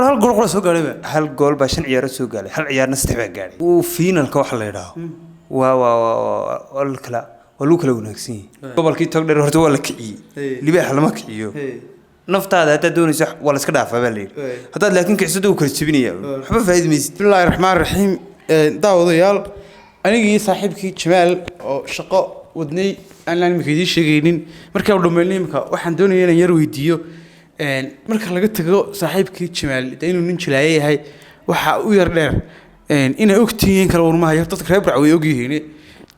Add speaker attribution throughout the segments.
Speaker 1: Hore hal gool qura soo gaadhayba.
Speaker 2: Hal gool baa shan ciyaaro soo gaaray, hal ciyaarna saddex baa gaadhay. Uu finalka waxa la yidhaaho waa la kala, waa lagu kala wanaagsan yahay. Gobolkii Togdheer horta waa la kiciyey, libaaxa lama kiciyo. Naftaada haddaad doonayso waa la iska dhaafaa baa la yidhi, haddaad laakiin kiciso wuu kala jebinaya, waxba faa'iidi maysid.
Speaker 1: Bismillahi raxmaan raxiim. Daawadayaal, anigii saaxiibkii Jamaal oo shaqo wadnay aanaan imika idiin sheegaynin, markaan dhammaynay imika waxaan doonaya inaan yar weydiiyo. Marka laga tago saaxiibkii Jamaal dee inuu nin jilaaye yahay, waxa u yar dheer inay ogtihiin kala warmahayo dadka reer Burco way ogyihiin.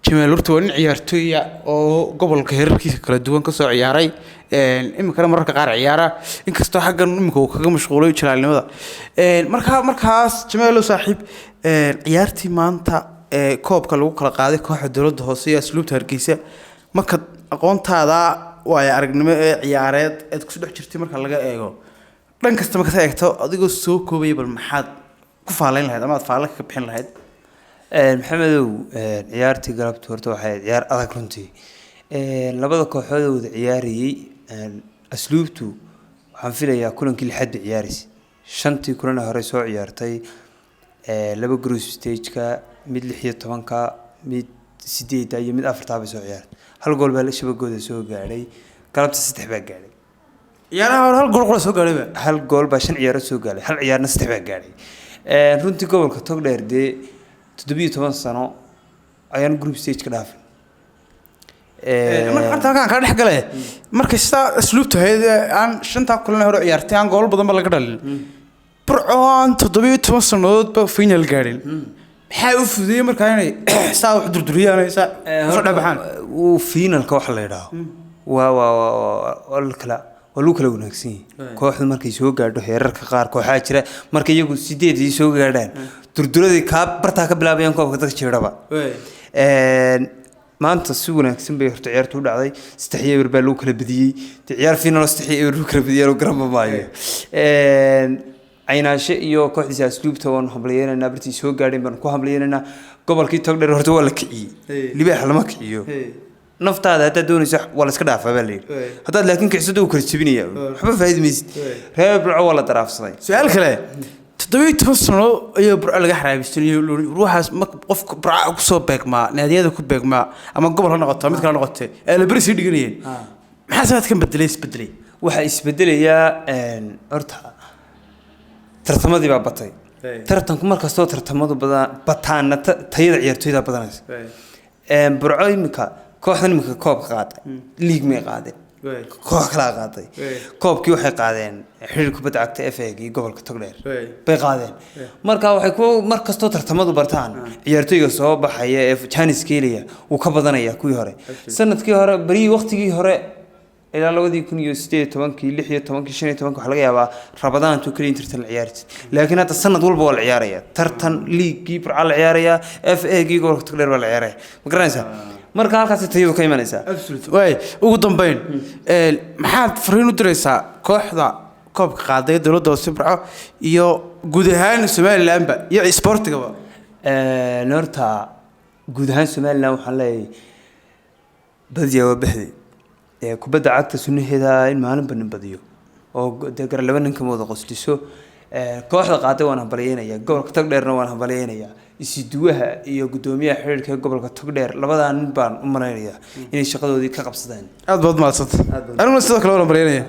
Speaker 1: Jamaal horta waa nin ciyaartooya oo gobolka heerarkiisa kala duwan kasoo ciyaaray, iminkana mararka qaar ciyaara, inkastoo xaggan iminka uu kaga mashquulay jilaalnimada. Markaas Jamaalow saaxiib, ciyaartii maanta ee koobka lagu kala qaaday kooxda Dowladda Hoose iyo Asluubta Hargeysa, marka aqoontaada waayo aragnimo ee ciyaareed eed kusoo dhex jirtay marka laga eego dhan kasta, marka eegto adigoo soo koobaya, bal maxaad ku faalayn lahayd ama aad faalla ka bixin lahayd?
Speaker 2: Maxamedow, ciyaartii galabta horta waxay ahayd ciyaar adag runtii. Labada kooxood oo wada ciyaarayay, Asluubtu waxaan filayaa kulankii lixaad bay ciyaaraysay. Shantii kulan ee hore soo ciyaartay, laba group stage-ka, mid 16-ka, mid sideedda iyo mid afartaa bay soo ciyaartay. Hal gool baa shabagooda soo gaadhay, galabta saddex baa gaadhay.
Speaker 1: Ciyaaraha hore hal gool qura soo gaadhayba.
Speaker 2: Hal gool baa shan ciyaaro soo gaadhay, hal ciyaarna saddex baa gaadhay. Runtii gobolka Togdheer dee 17 sano ayaan group stage ka dhaafin.
Speaker 1: Marka horta halkaan kaa dhex gale, markay sidaa Asluubta ahayd ee aan shantaa kulan hore ciyaartay aan goolo badan ba laga dhalin, Burco aan 17 sannadoodba final gaadhin, maxaa u fududeeyey markaa inay saa wax durduriyaan, saa usoo dhex baxaan?
Speaker 2: Uu finalka waxa la yidhaaho waa la kala, waa lagu kala wanaagsan yahay. Kooxdu markay soo gaadho heerarka qaar, kooxaha jira markay iyagu sideedii soo gaadhaan durduradii kaa bartaa ka bilaabayaan koobka dadka jirdhaba. Maanta si wanaagsan bay horta ciyaartu u dhacday. 3-0 baa lagu kala badiyey. Dee ciyaar final 3-0 lagu kala badiyey anuu garanba maayo. Caynaashe iyo kooxdiisa Asluubta waanu hambalyeynanaa, bartii soo gaadheen baanu ku hambalyeynanaa. Gobolkii Togdheer horta waa la kiciyey, libaaxa lama kiciyo. Naftaada haddaad doonayso waa la iska dhaafaa baa la yidhi, haddaad laakiin kiciso wuu kala jebinaya, waxba faa'iidi maysid. Reer Burco waa la daraafsaday.
Speaker 1: Su-aal kale, 17 sano ayaa Burco laga xaraabistay. Ruuxaas ma qofka Burca kusoo beegmaa, naadiyada ku beegmaa, ama gobol ha noqoto mid kale ha noqote, ee la beri sii dhiganayeen, maxaa sanadkan bedelay, isbedelay?
Speaker 2: Waxaa isbedelayaa horta tartamadii baa batay. Tartanku mar kastoo tartamadu badan bataana tayada ciyaartooyda badanaysa. Burco iminka kooxdan iminka koobka qaaday league may qaadeen, koox kalaa qaaday koobkii. Waxay qaadeen xiriir kubadda cagta FA iyo gobolka Togdheer bay qaadeen. Marka waxay ku mar kastoo tartamadu bartaan, ciyaartooyga soo baxaya ee chance helaya wuu ka badanaya kuwii hore. Sanadkii hore, berihii waqtigii hore, ilaa 2018-kii, 16-kii, 15-kii, waxaa laga yaabaa Rabadaantu keliya in tartan la ciyaari jiray, laakiin hadda sanad walba waa la ciyaaraya tartan. League-gii Burcaa la ciyaaraya, FA-gii gobolka Togdheer baa la ciyaaraya, ma garanaysaa? Marka halkaasi tayadu ka imanaysaa.
Speaker 1: Absolute. Waay, ugu dambeyn, maxaad fariin u diraysaa kooxda koobka qaaday, Dowladda Hoose Burco, iyo guud ahaan Somalilandba iyo isboortigaba?
Speaker 2: Horta guud ahaan Somaliland waxaan leeyahay badiyaa waa baxdi. Kubadda cagta sunnaheeda in maalinba nin badiyo oo dee gara laba nin kama wada qosliso. Kooxda qaaday waan hambalyeynayaa, gobolka Togdheerna waan hambalyeynayaa. Isiduwaha iyo guddoomiyaha xiriirka gobolka Togdheer, labadaa nin baan u malaynayaa inay shaqadoodii ka qabsadeen.
Speaker 1: Aad baad mahadsantay. Aniguna sidoo kale waan hambalyeynaya.